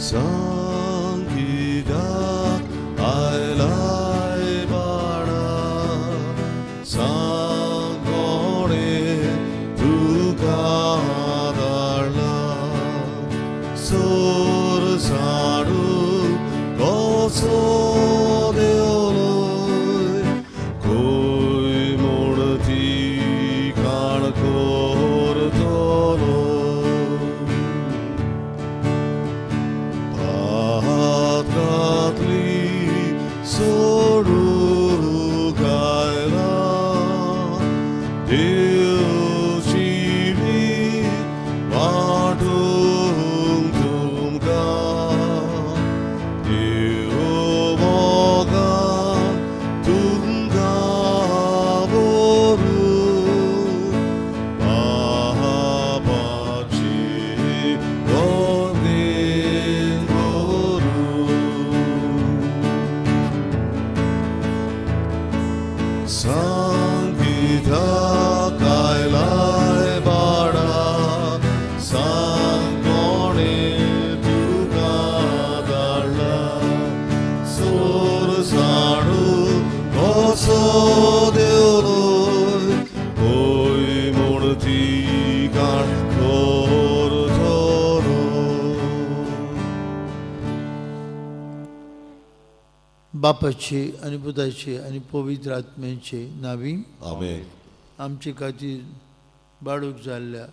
सांगिताक आयलाय बाळा सांग कोणें तुका धाडला सोर साडू कसो देवलोय खंय म्हूण ती काण करतलो पात घातली सोडूंक आयला देव जिवीत वांटूंक तुमकां देव मोगान तुमकां व्हरूं पापाची गर्देन करूं. सांगिताक आयलाय बाळा सांग कोणें तुका धाडला सोर साडू कसो देवलोय खंय म्हूण ती काण करतलो. बापाचे आनी पुताचे आनी पवित्र आत्म्याचे नावी. आमेन. आमचे खातीर बाळूक जाल्ल्या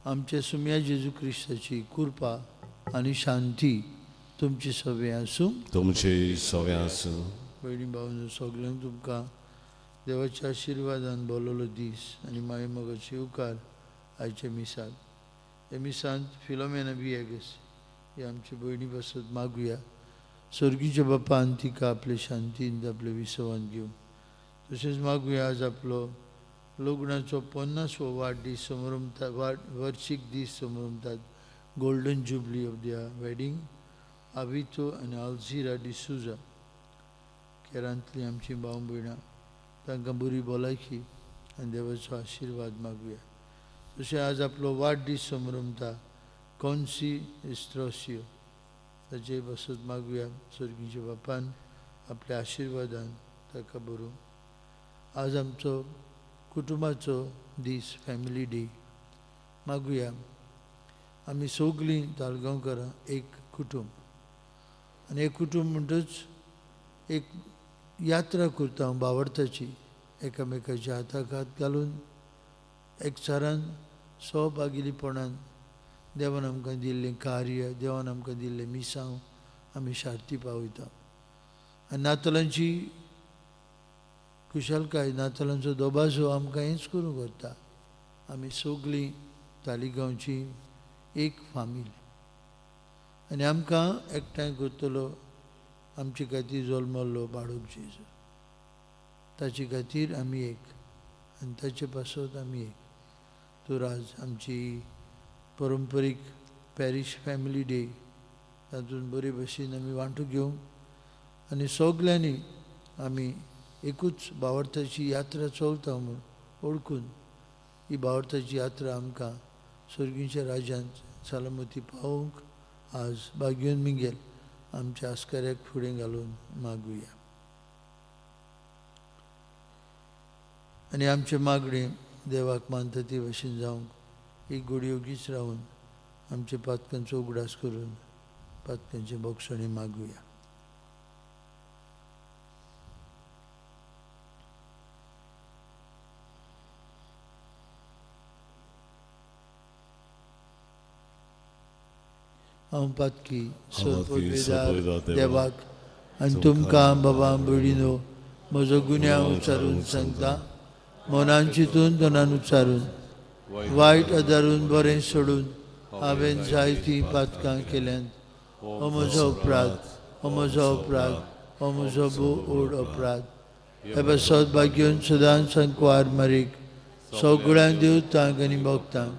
आमच्या सुम्या जेजू क्रिस्ताची कृपा आनी शांती तुमची सगळें आसूं. तुमचे सगळें आसूं. भयणी भावनो, सगल्यांक तुमकां देवाच्या आशिर्वादान बोलवलो दीस आनी मागीर मोगाचे येवकार आयच्या मिसाक. ह्या मिसांत फिलोमेना वियेगस ही आमची भयणी पासत मागुया, सर्गीच्या बापान तिका आपले शांतीन आपले विसवान घेवन. तशेंच मागुया, आज आपलो लग्नाचो 50वो वाडदीस समरमता, वाड वर्शीक दीस समरमतात, golden jubilee of their wedding, Avito आनी आल्झिरा डिसुजा, केरांतली आमची भाव भयणां, तांकां बरी भलायकी आनी देवाचो आशिर्वाद मागुया. तशें आज आपलो वाडदीस समरमता कॉन्सी इस्त्रोसियो, ताचे पासत मागुया, सर्गीच्या बापान आपल्या आशिर्वादान ताका बरोवं. आज आमचो कुटुंबाचो दीस, फॅमिली डे. मागुया, आमी सगळीं तालगांवकारां एक कुटुंब आनी एक कुटुंब म्हणटच एक यात्रा करता हांव बावडताची, एकामेकाच्या हाताक हात घालून एकचारान सहभागिलीपणान देवान आमकां दिल्लें कार्य, देवान आमकां दिल्लें मिसांव आमी शार्ती पावयता. आनी नातलांची खुशालकाय, नातलांचो दबाजो आमकां हेंच करूंक व्हरता. आमी सगळीं तालिगांवची एक फामील आनी आमकां एकठांय करतलो आमचे खातीर जल्मल्लो बाळूक जेजू, ताचे खातीर आमी एक आनी ताचे पासत आमी एक. तर आज आमची परंपरीक पॅरीश फॅमिली डे, तातूंत बरे भशेन आमी वांटो घेवंक आनी सगल्यांनी आमी एकूच बावडताची यात्रा चलता म्हूण वळखून ही बावडताची यात्रा आमकां सर्गीच्या राज्यांत सलामती पावोवंक आज बागयोन मिंगेल आमच्या आस्काऱ्याक फुडें घालून मागुया. आनी आमचें मागणें देवाक मानता ती भशेन जावंक एक घडी ओगीच रावन आमच्या पातकांचो उगडास करून पातकांचे बोगसणी मागुया. हांव पातकी सर्पोदवेदार देवाक आनी तुमकां बाबा भयणीनो म्हजो गुन्यांव उच्चारून सांगता. मनान चिंतून, तोंडान उच्चारून, वायट आदारून, बरें सोडून हांवें जायतीं पातकां केल्यांत. हो म्हजो अपराध, हो म्हजो अपराध, हो म्हजो भोव व्हड अपराध. हे पासत भाग्योन सदांच सांकवार मारीक, सगळ्यां देवतांक आनी भक्तांक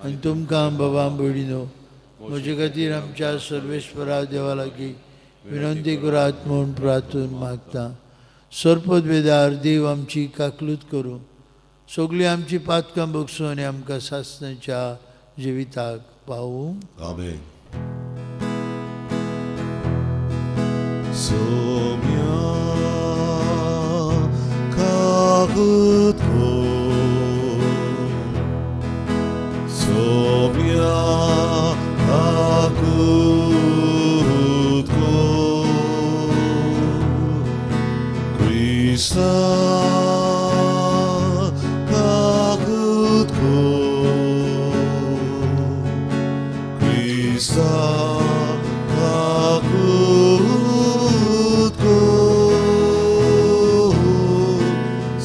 आनी तुमकां बाबा भयणीनो म्हजे खातीर आमच्या सर्वेश्वरा देवा लागीं विनंती करात म्हूण प्रार्थून मागता. सर्पदवेदार देव आमची काकलूत करूं, सगळीं आमची पातकां बगसूं आनी आमकां सासणाच्या जिविताक पावूं. आमेन. काकूत कर सोम्या काकूत कर क्रिस्ता काकूत कर क्रिस्ता काकूत कर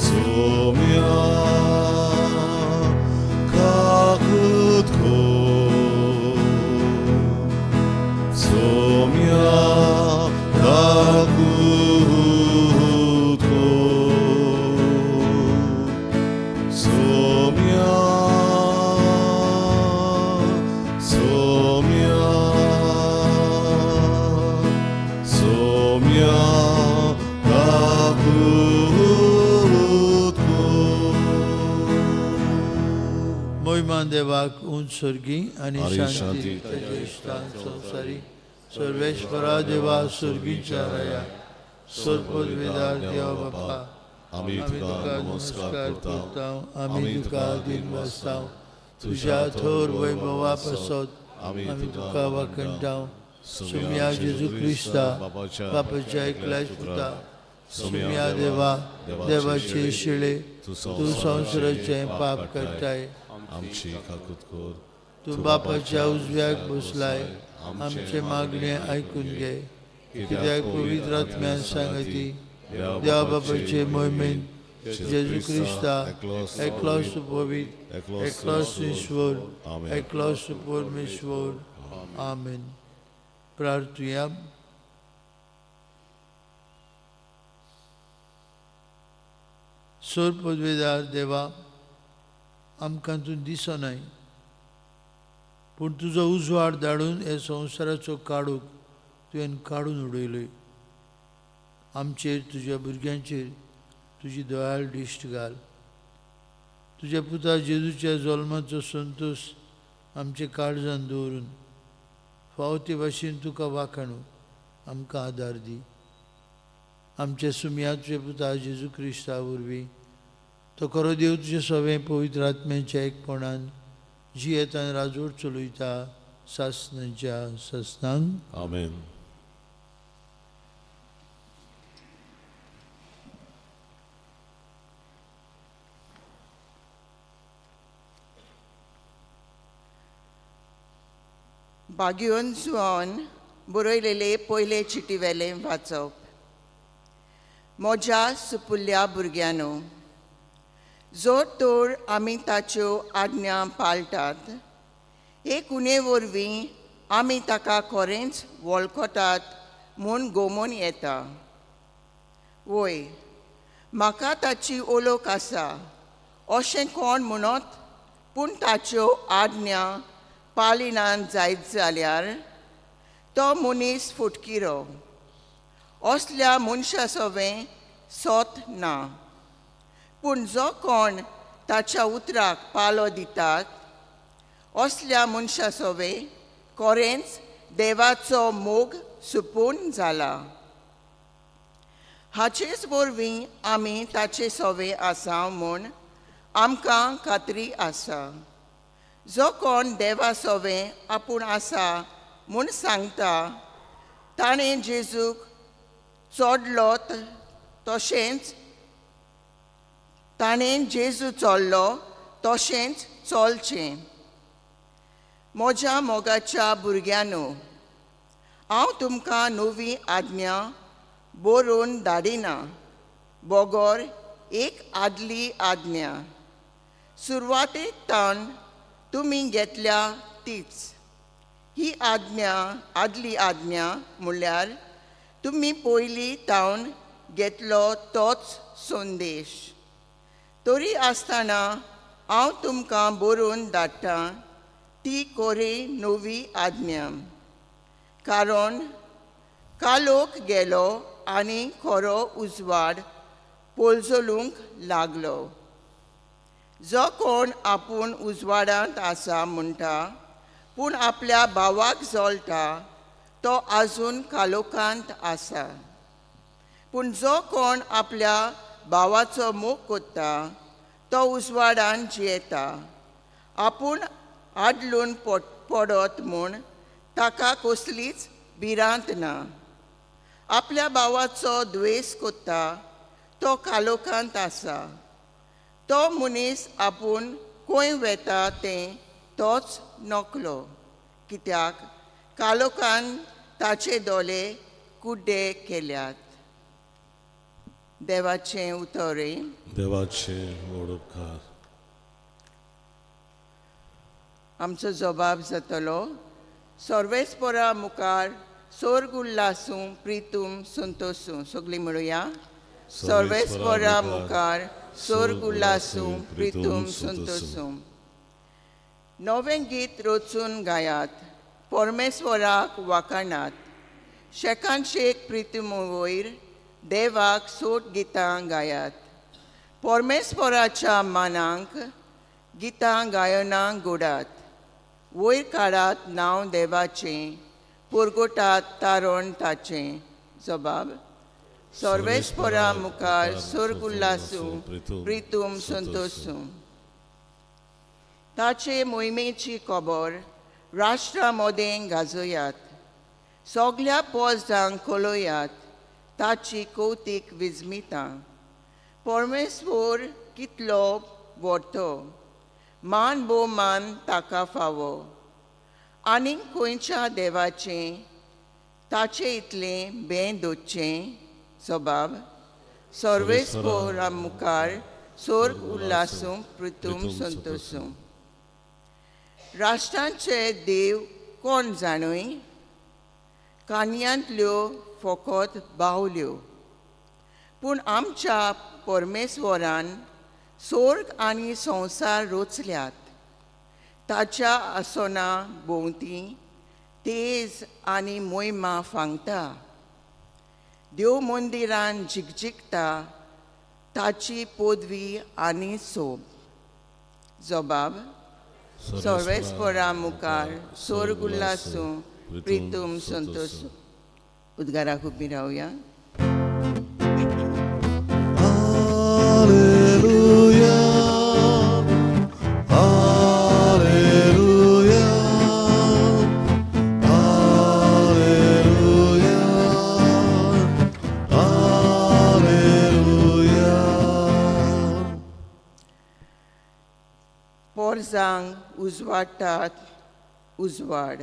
सोम्या काकूत कर सोम्या काकूत कर सोम्या सोम्या सोम्या काकूत कर मोहिमान देवाक उंच स्वर्गी आनी आनी शांती शांती ताच्या इश्टान संवसारी सर्वेश्वरा देवा स्वर्गीच्या राया सोरपदवेदार देवा बापा आमी आमी तुका तुका नमस्कार नमस्कार करता करता आमी तुका अधीन बसता तुज्या थोर वैभवा पासत आमी आमी तुका तुका वाखणटा सुम्या जेजू क्रिस्ता बापाच्या एकल्याच पुता सुम्या देवा देवाचे शिळे तूं संवसाराचें पाप काडटाय आमची काकूत कर तूं बापाच्या उजव्याक बसलाय आमचे मागणे आयकून घे कित्याक पवित्र आत्म्यान सांगती देवा बापाचे मोहिमेन जेजू क्रिस्ता एकलोच पवित्र एकलोच ईश्वर आमेन. एकलोच परमेश्वर आमेन. प्रार्थुया. सोर पदवेदार देवा आमकां तूं दिसनाय पूण तुजो उजवाड धाडून हे संवसाराचो काडूक तुवें काडून उडयलोय. आमचेर तुज्या भुरग्यांचेर तुजी दयाळ दिश्ट घाल. तुज्या पुता जेजूच्या जल्माचो संतोश आमचे काळजान दवरून फावो ते भाशेन तुका वाखाणू आमकां आदार दी. आमच्या सुमया तुज्या पुता जेजू क्रिस्ता वरवीं तो खरो देव तुजे सवें पवित्र आत्म्याच्या एकपणान जियेतान राजवट चलयता सासनाच्या सासनांक. आमेन. बागियोन जुवान बरयलेले पयले चिटीवेलें वाचप. म्हज्या सुपुल्ल्या भुरग्यांनो, जर तर आमी ताच्यो आज्ञा पाळटात हे खुणे वरवीं आमी ताका खरेंच वळखतात म्हूण गोमून येता. वय म्हाका ताची ओळख आसा अशें कोण म्हणत पूण ताच्यो आज्ञा पाळिना जायत जाल्यार तो मनीस फुटकिरो. असल्या मनशा सवें सोत ना. पूण जो कोण ताच्या उतराक पालो दितात असल्या मनशा सवें खरेंच देवाचो मोग सुपून जाला. हाचेच वरवीं आमी ताचे सवे आसा म्हूण आमकां खात्री आसा. जो कोण देवा सवें आपूण आसा म्हूण सांगता ताणें जेजूक चोडलो तशेंच ताणें जेजू चोडलो तशेंच चोलचें. म्हज्या मोगाच्या भुरग्यांनो, हांव तुमकां नवी आज्ञा बरोवन धाडिना बगर एक आदली आज्ञा सुरवातेक ताण तुमी घेतल्या तीच. ही आज्ञा आदली आज्ञा म्हणल्यार तुमी पयलीं तावन घेतलो तोच संदेश. तरी आसतना हांव तुमकां बरोवन धाडटा ती कोरी नवी आज्ञा. कारण कालोक गेलो आनी खरो उजवाड पोलजोलूंक लागलो. जो कोण आपूण उजवाडांत आसा म्हणटा पूण आपल्या भावाक जळटा तो आजून कालोकांत आसा. पूण जो कोण आपल्या भावाचो मोग कोत्ता तो उजवाडान जियेता. आपूण आडलून पडत म्हूण ताका कसलीच भिरांत ना. आपल्या भावाचो द्वेस कोत्ता तो कालोखांत आसा. तो मनीस आपूण खंय वेता तें तोच नकलो, कित्याक कालोखान ताचे दोळे कुड्डे केल्यात. देवाचें उतर. देवाचे व्हड उपकार. आमचो जबाब जातलो. सर्वेस्परा मुखार सोर्ग उल्लासूं प्रितूम संतोसूं. सगळीं म्हणुया. सर्वेस्परा मुखार सोर्ग उल्लासूं प्रितूम संतोसूं. नवें गीत रचून गायात, परमेश्वराक वाखाणात. शेकान शेक प्रितूम वयर देवाक सोट गितां गायात. परमेश्वराच्या मानांक गितां गायनां गोडात. वयर काडात नांव देवाचें, पुरगोटात तारण ताचें. जबाब. सर्वेस्परा मुखार सोर्ग उल्लासूं प्रितूम संतोसूं. ताचे मोहिमेची खबर राष्ट्रा मदें गाजोयात. सगल्या पोजांक कळयात ताची कौतीक विजमितां. परमेश्वर कितलो व्हरतो, मान भोवमान ताका फावो. आनीक खंयच्या देवाचें ताचे इतलें बें दवरचें. जबाब. सर्वेस्परा मुखार सोर्ग उल्लासूं प्रितूम संतोसूं. राष्ट्रांचे देव कोण जाणूय, काणयांतल्यो फकत बावल्यो. पूण आमच्या परमेश्वरान सोर्ग आनी संवसार रचल्यात. ताच्या आसना भोंवती तेज आनी मोहिमा फांगता. देव मंदिरान झिकझिकता ताची पदवी आनी सोब. जबाब. सर्वेस्परा मुखार सोर्ग उल्लासूं प्रितूम संतोसूं. उद्गाराक उबी रावया. Alleluia, Alleluia, Alleluia, Alleluia. पोरजांक उजवाडटात उजवाड,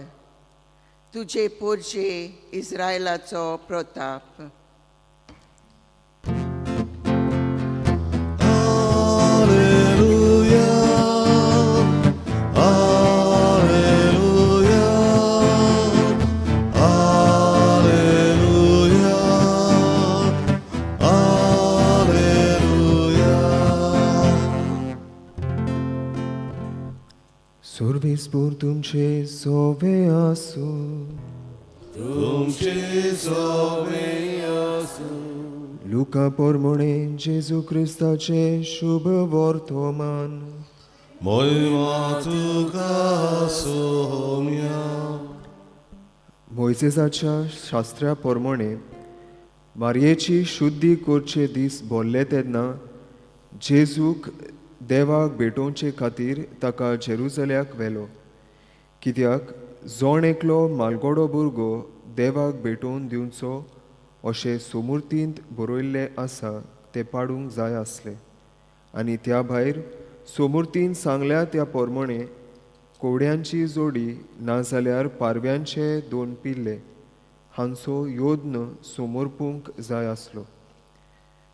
तुजे पोरजे इस्रायलाचो Pratap. Alleluia, Alleluia, Alleluia, Alleluia. सर्वेस्पर तुमचे सोवे आसूं. तुमचे सोवे आसूं. लुका पोरमोणे जेजू क्रिस्ताचे शुभ वर्तमान. मोहिमा तुका सोम्या. मोयजेसाच्या शास्त्रा पोरमोणे मारयेची शुद्धी करचे दीस भरले तेन्ना जेजूक देवाक भेटोवचे खातीर ताका जेरुजल्याक व्हेलो. कित्याक जोण एकलो मालगोडो भुरगो देवाक भेटोवन दिवचो अशें सोमुर्तींत बरयल्लें आसा तें पाडूंक जाय आसलें. आनी त्या भायर सोमुर्तीन सांगल्या त्या पोरमोणे कोवड्यांची जोडी नाजाल्यार पारव्यांचे दोन पिल्ले हांचो योद्न सोमोरपूंक जाय आसलो.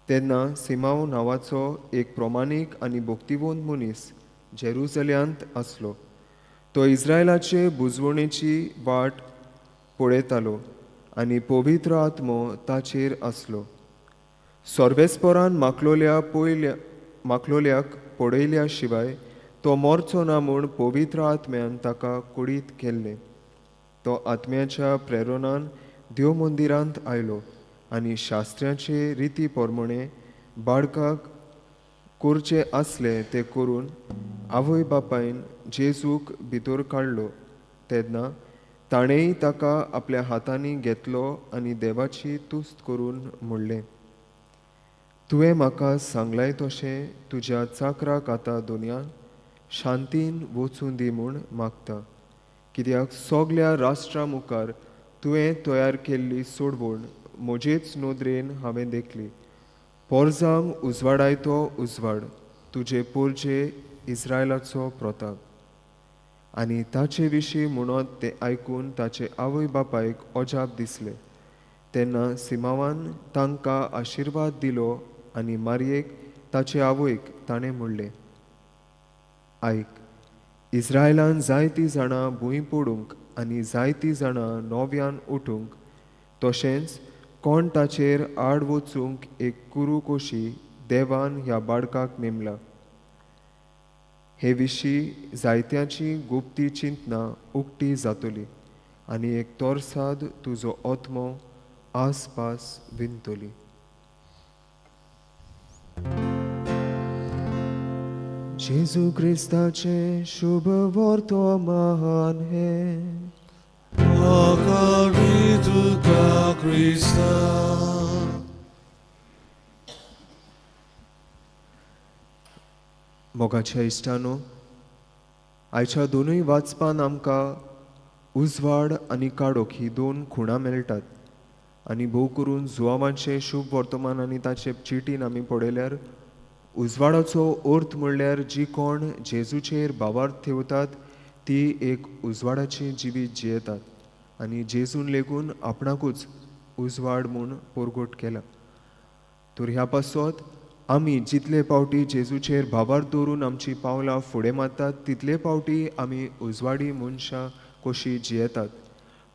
तेन्ना सिमांव नांवाचो एक प्रमाणीक आनी भक्तिवंत मनीस जेरुजल्यांत आसलो. तो इस्रायलाचे बुजवणेची वाट पळयतालो आनी पवित्र आत्मो ताचेर आसलो. सर्वेस्परान माकलोल्याक पळयल्या शिवाय तो मरचो ना म्हूण पवित्र आत्म्यान ताका कुडीत केल्लें. तो आत्म्याच्या प्रेरणान देव मंदिरांत आयलो आनी शास्त्र्याचे रिती प्रमाणे बाळकाक करचें आसलें तें करून आवय बापायन जेजूक भितर काडलो. तेन्ना ताणेंय ताका आपल्या हातांनी घेतलो आनी देवाची तुस्त करून म्हणलें, तुवें म्हाका सांगलाय तशें तुज्या चाकराक आतां दोनयान शांतीन वचूं दी म्हूण मागता, कित्याक सगल्या राष्ट्रा मुखार तुवें तयार केल्ली सोडवण म्हजेच नदरेन हांवें देखली. पोरजांक उजवाडायतो उजवाड, तुजे पोरजे इस्रायलाचो प्रताप. आनी ताचे विशीं म्हणत तें आयकून ताचे आवय बापायक अजाप दिसलें. तेन्ना सिमांवान तांकां आशिर्वाद दिलो आनी मारयेक ताचे आवयक ताणें म्हणलें, आयक, इस्रायलान जायतीं जाणां भूंय पडूंक आनी जायतीं जाणां नव्यान उठूंक, तशेंच कोण ताचेर आड वचूंक एक कुरू कशी देवान ह्या बाळकाक नेमला. हे विशीं जायत्याची गुप्ती चिंतना उक्ती जातली आनी एक तोरसाद तुजो आत्मो आसपास विणतली. जेजू क्रिस्ताचें शुभ वर्तमान हें. आकारी तुका क्रिस्ता. मोगाच्या इश्टानो, आयच्या दोनूय वाचपान आमकां उजवाड आनी काळोख ही दोन खुणां मेळटात. आनी भोव करून जुवांवाचें शुभ वर्तमान आनी ताचे चिटीन आमी पळयल्यार उजवाडाचो अर्थ म्हणल्यार जी कोण जेजूचेर भावार्थ ठेवतात ती एक उजवाडाचें जिवीत जियेतात आनी जेजून लेगून आपणाकूच उजवाड म्हूण परगट केला. तर ह्या पासत आमी जितले पावटी जेजूचेर भावार्थ दवरून आमची पावलां फुडें मारतात तितले पावटी आमी उजवाडी मनशां कशी जियेतात.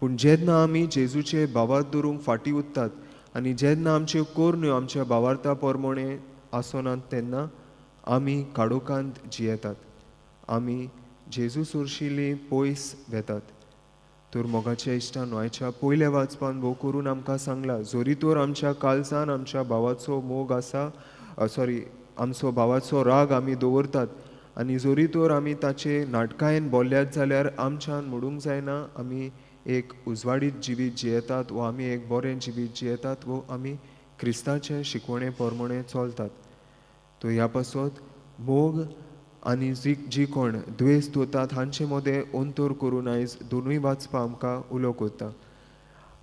पूण जेन्ना आमी जेजूचेर भावार्थ दवरूंक फाटीं उरतात आनी जेन्ना आमच्यो कोरण्यो आमच्या भावार्था प्रमाणे आसनात तेन्ना आमी काळोखांत जियेतात, आमी जेजू सरशिल्ली पयस वेतात. तर मोगाच्या इश्टान आयच्या पयल्या वाचपान भोव करून आमकां सांगलां, जरी तर आमच्या काळजान आमच्या भावाचो मोग आसा, सॉरी, आमचो भावाचो राग आमी दवरतात आनी जरी तर आमी ताचे नाटकायेन बोल्ल्यात जाल्यार आमच्यान म्हणूंक जायना आमी एक उजवाडीत जिवीत जियेतात वो आमी एक बरें जिवीत जियेतात वो आमी क्रिस्ताचे शिकवणे प्रमाणे चलतात. तर ह्या पासत मोग आनी जी कोण द्वेस दवरतात हांचे मदें अंतर करून आयज दोनूय वाचपां आमकां उलो करता.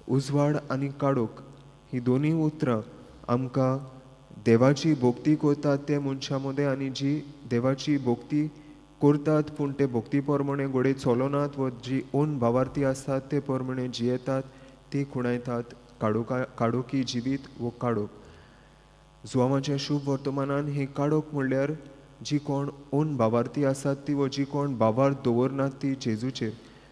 उजवाड आनी काळोख ही दोनूय उतरां आमकां देवाची भक्ती करतात ते मनशां मदें आनी जी देवाची भक्ती करतात पूण ते भक्ती प्रमाणे घडये चलनात वा जी ओन भावार्थी आसतात ते प्रमाणे जियेतात ती खुणायतात काळोखी जिवीत वो काळोख. जुवांवाच्या शुभ वर्तमानान हे काळोख म्हणल्यार जी कोण ओन भावार्थी आसात ती वो जी कोण भावार्थ दवरनात ती जेजूचेर.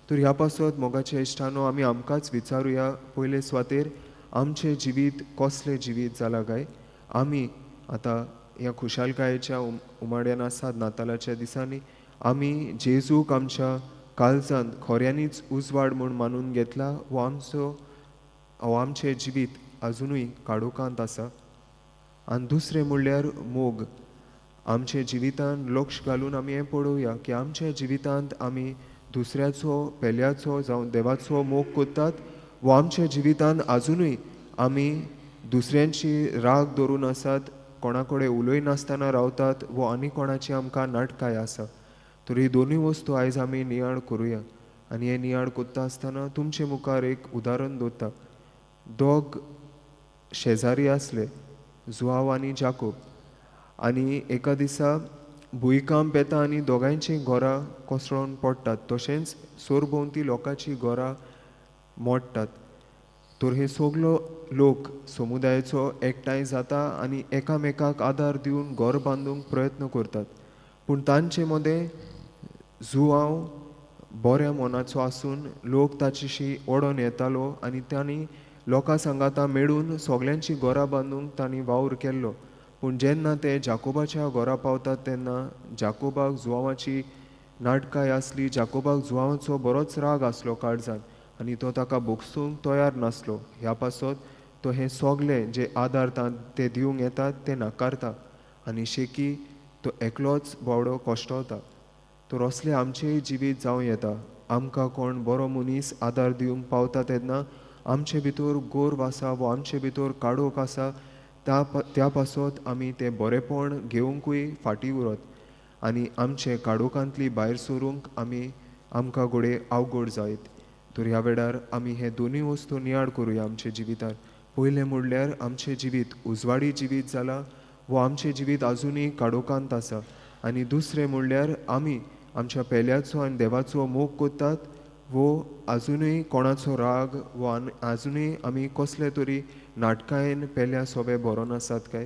तर ह्या पासत मोगाच्या इश्टानो आमी आमकांच विचारुया पयले सुवातेर आमचें जिवीत कसलें जिवीत जालां काय? आमी आतां ह्या खुशालकायेच्या उमाड्यान आसात नातालाच्या दिसांनी आमी जेजूक आमच्या काळजांत खऱ्यांनीच उजवाड म्हूण मानून घेतला वो आमचो वो आमचें जिवीत आजुनूय काळोखांत आसा. आनी दुसरें म्हणल्यार मोग. आमच्या जिवितांत लक्ष घालून आमी हें पळोवया की आमच्या जिवितांत आमी दुसऱ्याचो पेल्याचो जावं देवाचो मोग करतात वो आमच्या जिवितांत आजुनूय आमी दुसऱ्यांची राग दवरून आसात, कोणा कडेन उलयनासतना रावतात वो आनी कोणाची आमकां नाटकाय आसा. तर ही दोनूय वस्तू आयज आमी नियाळ करुया आनी हे नियाळ करता आसतना तुमचे मुखार एक उदाहरण दवरता. दोग शेजारी आसले, जुआव आनी जाकोब, आनी एका दिसा भुंयकांप येता आनी दोगांयचीं घरां कोसळोन पडटात, तशेंच सरभोंवती लोकांचीं घरां मोडटात. तर हे सगलो लोक समुदायाचो एकठांय जाता आनी एकामेकाक आदार दिवन घर बांदूंक प्रयत्न करतात. पूण तांचे मदें जुआंव बऱ्या मनाचो आसून लोक ताचेशी ओडोन येतालो आनी तांणी लोकां सांगाता मेळून सगल्यांची घरां बांदूंक तांणी वावर केल्लो. पूण जेन्ना ते जाकोबाच्या घरा पावतात तेन्ना जाकोबाक जुआंवाची नाटकाय आसली, जाकोबाक जुआंवाचो बरोच राग आसलो काळजान आनी तो ताका भोगसूंक तयार नासलो. ह्या पासत तो हें सगलें जे आदार ते दिवंक येतात ते नाकारता आनी शेकी तो एकलोच बावडो कश्टवता. तर असलें आमचेंय जिवीत जावं येता. आमकां कोण बरो मनीस आदार दिवंक पावता तेन्ना आमचे भितर गोर्व आसा वो आमचे भितर काळोख आसा त्या पासत आमी तें बरेपण घेवंकूय फाटीं उरत आनी आमचे काडोकांतली भायर सरूंक आमी आमकां घोडये अवघड जायत. तर ह्या वेळार आमी हे दोनूय वस्तू नियाळ करुया आमच्या जिवितार. पयलें म्हणल्यार आमचें जिवीत उजवाडी जिवीत जालां वो आमचें जिवीत आजुनूय काडोकांत आसा, आनी दुसरें म्हणल्यार आमी आमच्या पेल्याचो आनी देवाचो मोग करतात वो आजुनूय कोणाचो राग वो आजुनूय आमी कसले तरी नाटकायेन पेल्या सोबे बरोवन आसात काय.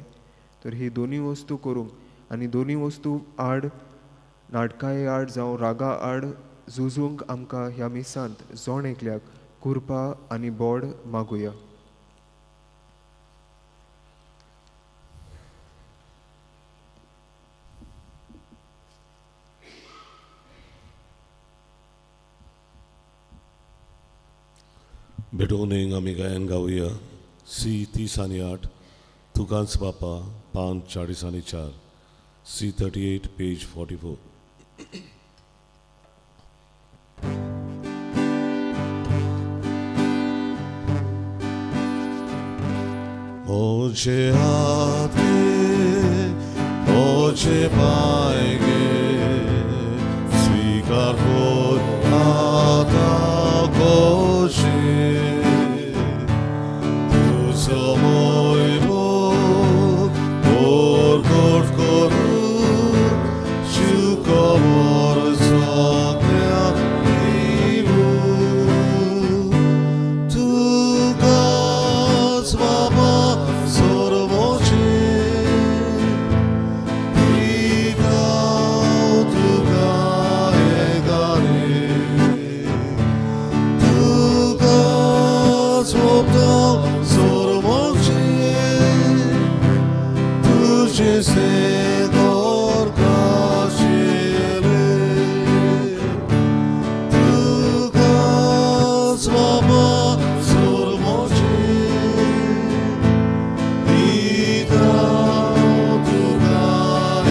तर ही दोनूय वस्तू करूंक आनी दोनूय वस्तू आड, नाटकाये आड जावं रागा आड झुजूंक आमकां ह्या मिसांत जण एकल्याक कृपा आनी बोड मागुया. भेटोवणेक आमी गायन गावया सी 30 आनी 8 तुकांच बापा 5 40 आनी 4 सी 38 पेज 44. मोझे हाथे मोझे पाएंगे स्वीकार हो आता कोशे तुझो मोय मोग पोरकोट करू शिवकबर सगळ्या दिवू तुकाच बाबा सर्वोचे पिता तुका एकारे तुकाच सोबता सर्वोचे तुझे सेगोर काशिले तुकाच बाबा सर्वोचे पिता तुका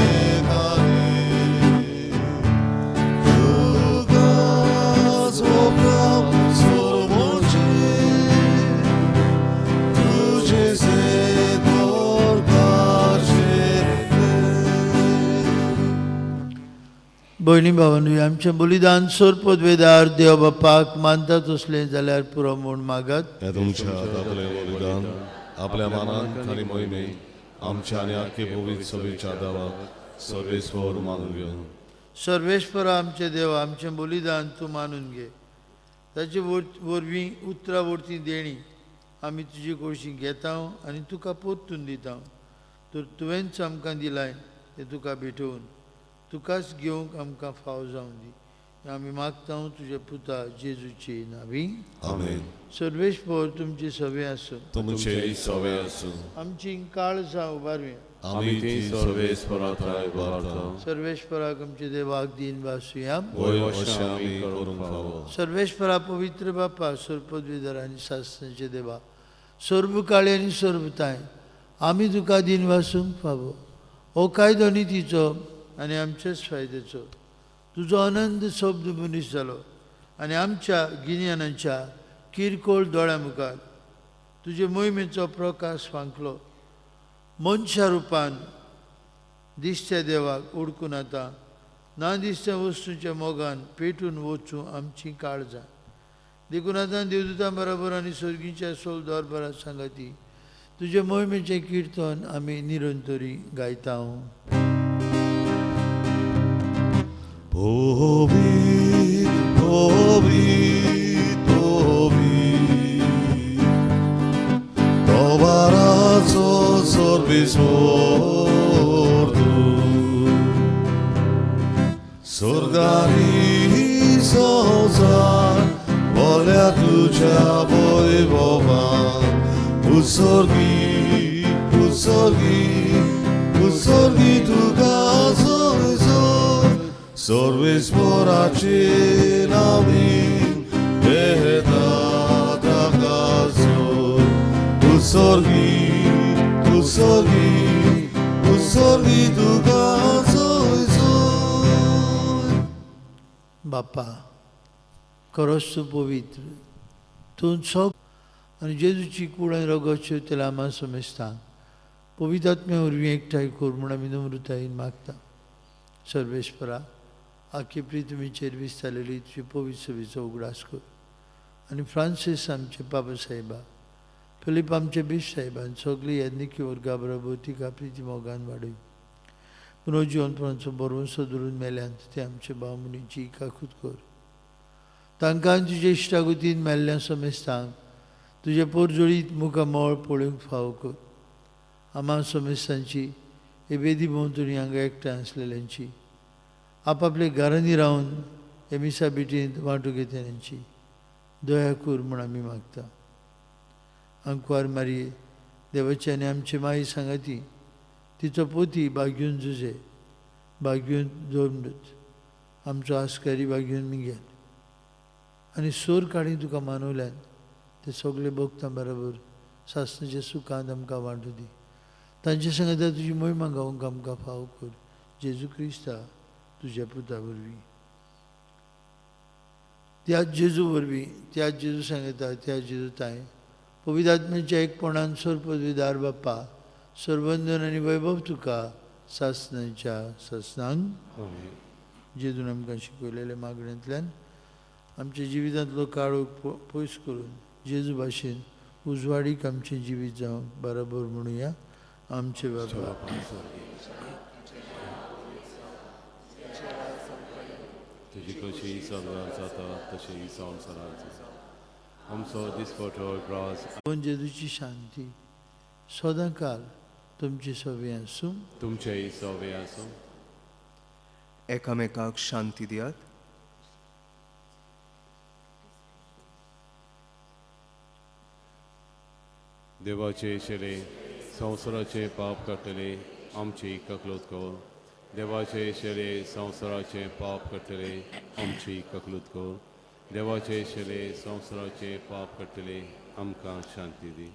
एकारे तुकाच सोबता सर्वोचे तुझे सेगोर काशिले. भयणी भावानू, आमचें बलिदान सोरपदवेदार देव बापाक मानता तसलें जाल्यार पुरो म्हूण मागात. हे तुमच्या आपलें बलिदान आपल्या मानान आनी मोहिमे आमच्या आनी आख्खे पवित्र सभेच्या दावाक सर्वेस्वर मानून घेवन. सर्वेस्पर आमचे देव, आमचें बलिदान तूं मानून घे. ताचे वरवीं उतरां वरतीं देणी आमी तुजे कडशी घेता आनी तुका परतून दिता. तर तुवेंच आमकां दिलाय तें तुका भेटोवन तुकाच घेवंक आमकां फाव जावन दी. आमी मागता तुज्या पुता जेजूचे नावी. आमेन. सर्वेस्पर तुमची सवे आसूं. तुमचे सवे आसूं. आमची काळजां उबारुया. आमी ती सर्वेस्परा उबारता. सर्वेस्पराक आमचे देवाक दीन वासुया. वय अशें आमी करूंक फावो. सर्वेस्परा पवित्र बापा, सर्पद्विधर आनी सासणाचे देवा, सर्वकाळी आनी सर्वताय आमी तुका दीन वासूंक फावो. हो कायदो नितीचो आनी आमचेच फायद्याचो. तुजो अनंत शब्द मनीस जालो आनी आमच्या गिन्यानाच्या किरकोळ दोळ्या मुखार तुजे मोहिमेचो प्रकाश फांकलो. मनशा रुपान दिसत्या देवाक उडकून आतां ना दिसत्या वस्तूच्या मोगान पेटून वचूं आमची काळजां. देखून आतां देवदूतां बरोबर आनी सर्गीच्या सोल दरबारा सांगाती तुजे मोहिमेचें किर्तन आमी निरंतरी गायता. पवित्र पवित्र पवित्र दरबाराचो सर्वेस्पर तूं स्वर्गारी संवसार बोल्या तुज्या वैभवान. उत्सर्गी उत्सर्गी उत्सर्गी तुका सर्वेस्पराचे नावी घेता ताका उत्सर्गी उत्सर्गी उत्सर्गी तुका. बापा खरोच तूं पवित्र, तूं सग आनी जेजूची कूड आनी रगत शेवतेल्या आमा समेस्तांक पवित्र आत्म्या वरवीं एकठांय कर म्हूण आमी नम्रतायेन मागता. सर्वेस्परा, आख्खे पृथ्वीचेर विस्तारलेली तुजी पवित्र सभेचो उगडास कर आनी फ्रांसीस आमचे बाबा साहेबा, फिलीप आमचे बीश साहेबान सगळी याज्ञिकी वर्गा बरोबर तिका प्रिती मोगान वाडय. पुनर्जिवनपणाचो बरोवंसो धरून मेल्यांत ते आमचे भाव मुनीची काकूत कर. तांकां तुजे इश्टागतीन मेल्ल्या समेस्तांक तुजे पोरजोळीत मुखामळ पळोवंक फावो कर. आमा समेस्तांची हे वेदी भोंवतणी हांगा एकठांय आसलेल्यांची, आपापल्या घरांनी रावन हे मिसा भेटींत वांटो घेतल्यांची दया कर म्हूण आमी मागता. आंकवार मारये देवाची आनी आमची माई सांगाती तिचो पोती बागयून जुजे, बागयून जोमडूत, आमचो आस्कारी बागयून मिगेल आनी सोर काडी तुका मानवल्यान ते सगळे भोगता बरोबर सासणाच्या सुखांत आमकां वांटू दी. तांचे सांगाता तुजी मोहिमा गावंक आमकां फावो कर. जेजू क्रिस्ता तुज्या पुता वरवीं, त्याच जेजू वरवीं, त्याच जेजू सांगता, त्याच जेजू ताय पवित्र आत्म्याच्या एकपणान सर्वपदवीदार बाप्पा, सर्वंदन आनी वैभव तुका सासणाच्या सासणांक. जेजून आमकां शिकयलेल्या मागण्यांतल्यान आमच्या जिवितांतलो काळोख पयस करून जेजू भाशेन उजवाडीक आमचें जिवीत जावंक बरोबर म्हणुया. आमचे बाबा, तुजी कशी सगळ्यांत जाता तशी संवसारांत जाता. आमचो दिसपटो ग्रास जेजूची शांती सदांकाल तुमची सवे आसूं. तुमचेय सवे आसूं. एकामेकाक शांती दियात. देवाचे शेले संवसाराचे पाप काडटले आमची ककलूत कर. देवाचे शेले संवसाराचे पाप काडटले आमची ककलूत कर. देवाचे शेले संवसाराचे पाप काडटले आमकां शांती दी.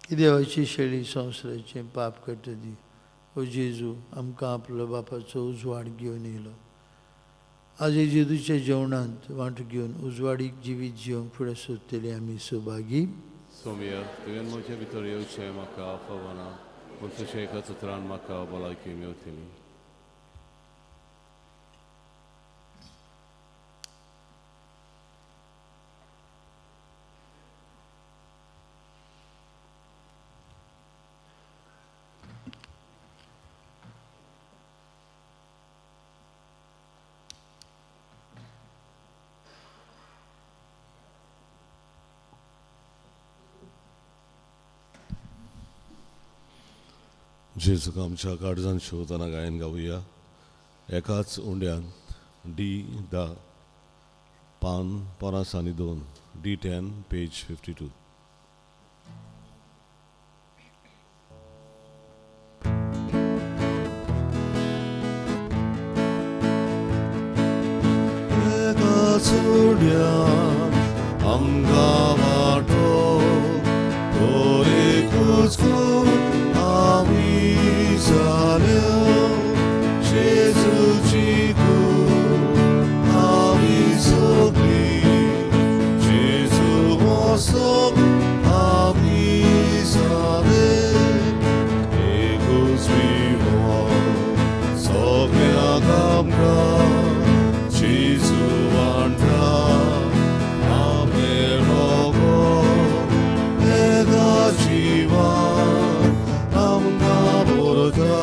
देवाची शेळी संवसाराचें पाप काडटा दी. ओ जेजू, आमकां आपलो बापाचो उजवाड घेवन येयलो. आज जेजूच्या जेवणांत वांटो घेवन उजवाडीक जिवीत जिवंक फुडें सोदतली आमी सौभागी. सोम्या, तुवें म्हजे भितर येवचें म्हाका फावना, पूण तुज्या एका उतरान म्हाका भलायकी मेवतली. जेजूक आमच्या काळजान शिवतना गायन गावया. एकाच उंड्यान डी 10 पान 52, D10 page 52. एकाच उंड्यान आमकां वाटो तो एकूच आमी जाल्या. जेजूची कूड आमी सगळीं, जेजू वसप आमी जाले. एकूच विवा सगळ्यांक आमकां जेजू वांटा आमचें रगत एका जिवान आमकां भरता.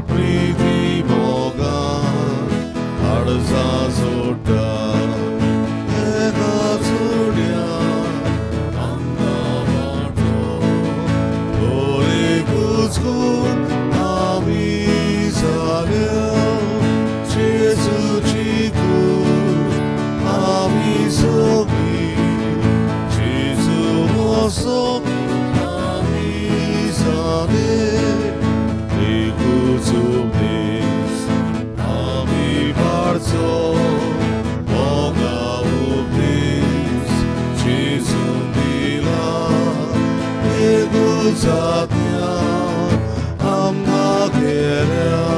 प्रिती मोगान काळजां जोडटा. एका चुड्यान आमकां वांटो तो एकूच कूड आमी जाल्या. जेजूची कूड आमी सगळीं, जेजू वसप आमी जाले. एकूच उपदेश आमी पाळचो, मोगा उपदेश जेजून दिला. एकूच आज्ञा आमकां केल्या.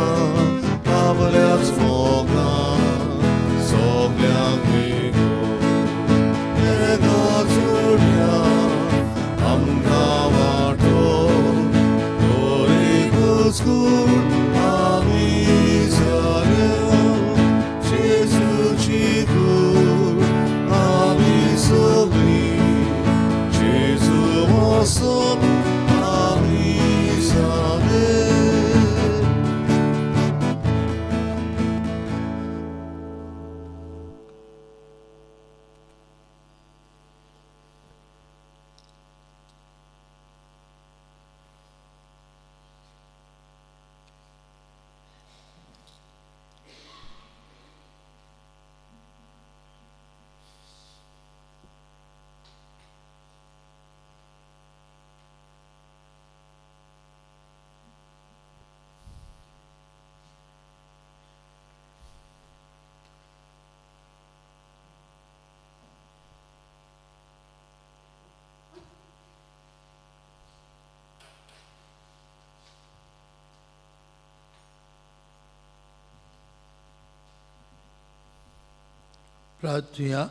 प्रार्थुया.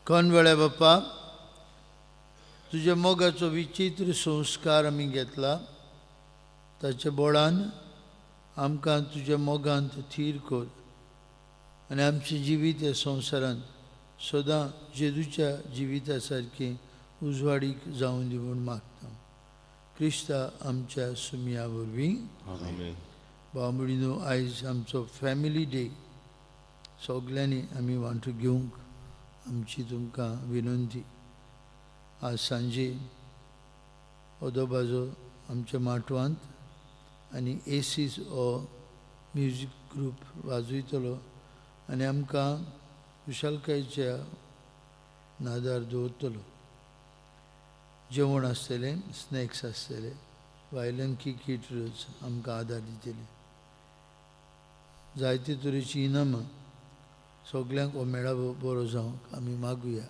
कोण वेळा बाप्पा, तुज्या मोगाचो विचित्र संस्कार आमी घेतला, ताच्या बोळान आमकां तुज्या मोगांत थीर कर आनी आमचें जिवीत ह्या संवसारांत सदां जेजूच्या जिविता सारकें उजवाडीक जावन दी म्हूण मागता, क्रिस्ता आमच्या सुमया वरवीं. आमेन. भाव, आयज आमचो फॅमिली डे. सगल्यांनी आमी वांटो घेवंक आमची तुमकां विनंती. आज सांजे अदोबाजो आमच्या माटवांत आनी एसीस हो म्युजीक ग्रूप वाजयतलो आनी आमकां खुशालकायेच्या नादार दवरतलो. जेवण आसतलें, स्नॅक्स आसतले, वायलंकी किटरस आमकां आदार दितले, जायते तरेचीं इनामां. सगल्यांक हो मेळावो बरो जावंक आमी मागुया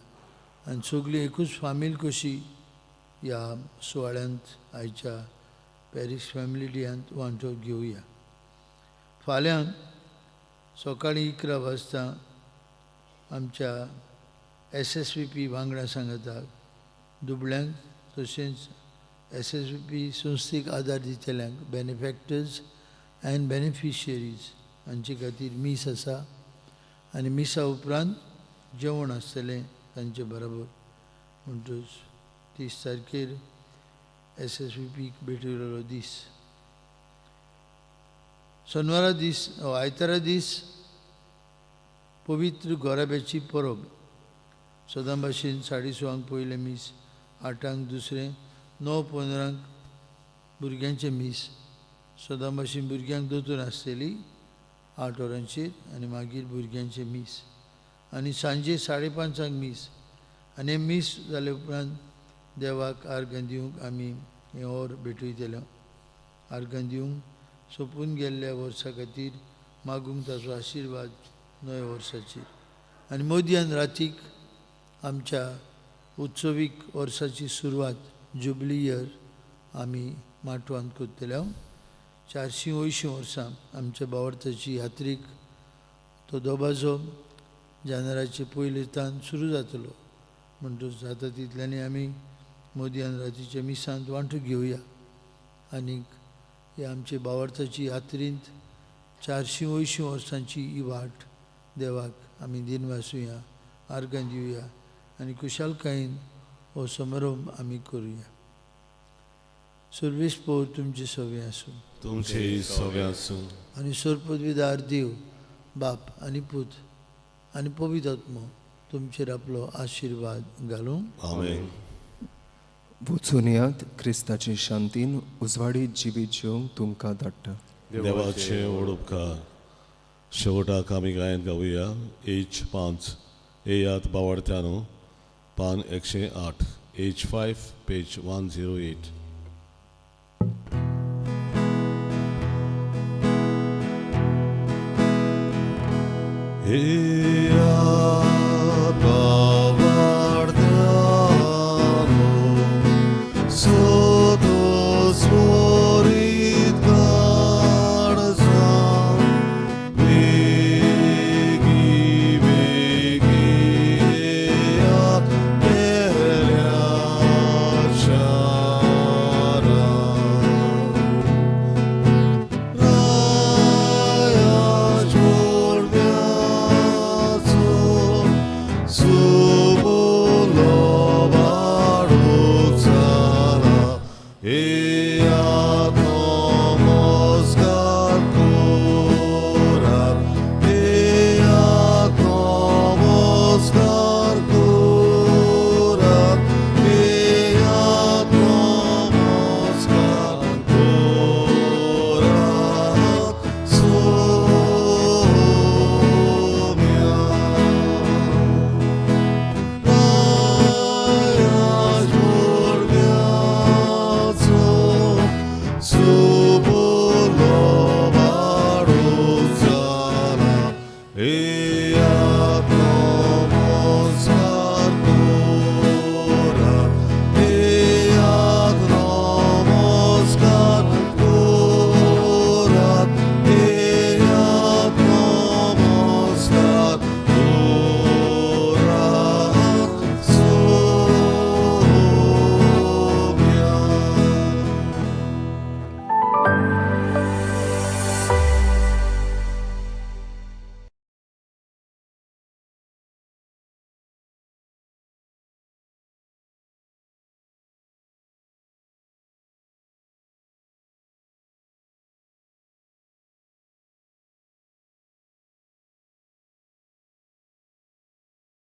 आनी सगळीं एकूच फामील कशी ह्या सुवाळ्यांत, आयच्या पॅरीस फॅमिली डेयांत वांटो घेवया. फाल्यां सकाळीं 11 वाजता आमच्या एस एस व्ही पी वांगडा सांगता दुबळ्यांक तशेंच एस एस व्ही पी संस्थेक आदार दितल्यांक, बेनिफॅक्टर्स अँड बेनिफिशियरीज हांचे खातीर मीस आसा आनी मिसा उपरांत जेवण आसतलें तांचे बरोबर. म्हणटूच 30 तारखेर एस एस व्ही पीक भेटयलेलो दीस. शेनवारा दीस, आयतारा दीस पवित्र गोराब्याची परब. सदां भाशेन 6:30 पयलें मीस, 8ांक दुसरें, 9:15 भुरग्यांचें मीस. सदां भाशेन भुरग्यांक दोतोर आसतली 8 वरांचेर आनी मागीर भुरग्यांचें मीस आनी सांजे 5:30 मीस. आनी मीस जाले उपरांत देवाक आर्गां दिवंक आमी हें और भेटयतले. आर्गां दिवंक सोंपून गेल्ल्या वर्सा खातीर मागूंक ताचो आशिर्वाद नव्या वर्साचेर. आनी मोदयान रातीक आमच्या उत्सवीक वर्साची सुरवात, जुबली इयर, आमी माटवांत करतले. 480 वर्सां आमच्या बावडताची यात्रीक तो दबाजो जानेराचे पयले तान सुरू जातलो. म्हणटूच जाता तितल्यांनी आमी मोदयान रातीच्या मिसांत वांटो घेवया आनीक ही आमचे बावडताची यात्रींत 480 वर्सांची ही वाट देवाक आमी दिनवासुया, आर्गां दिवया आनी खुशालकायेन हो समारोप आमी करुया. सर्वेस्पोर तुमचे सवे आसूं. तुमचे सवे आसूं. आनी सर्वपदवीदार देव बाप आनी पूत आनी पवित्र आत्मो तुमचेर आपलो आशिर्वाद घालूं. आमेन. वचून यात, क्रिस्ताचे शांतीन उजवाडीत जिवीत जिवंक तुमकां धाडटा. देवाचे उपकार. शेवटाक आमी गायन गावया एच 5, येयात बावडत्यानो, पान 108, एच 5, पेज 108. येयात बावडत्यानो, सोदो स्वरीत काळजां, बेगी बेगी येयात पेल्या शारां. राया जोडप्याचो.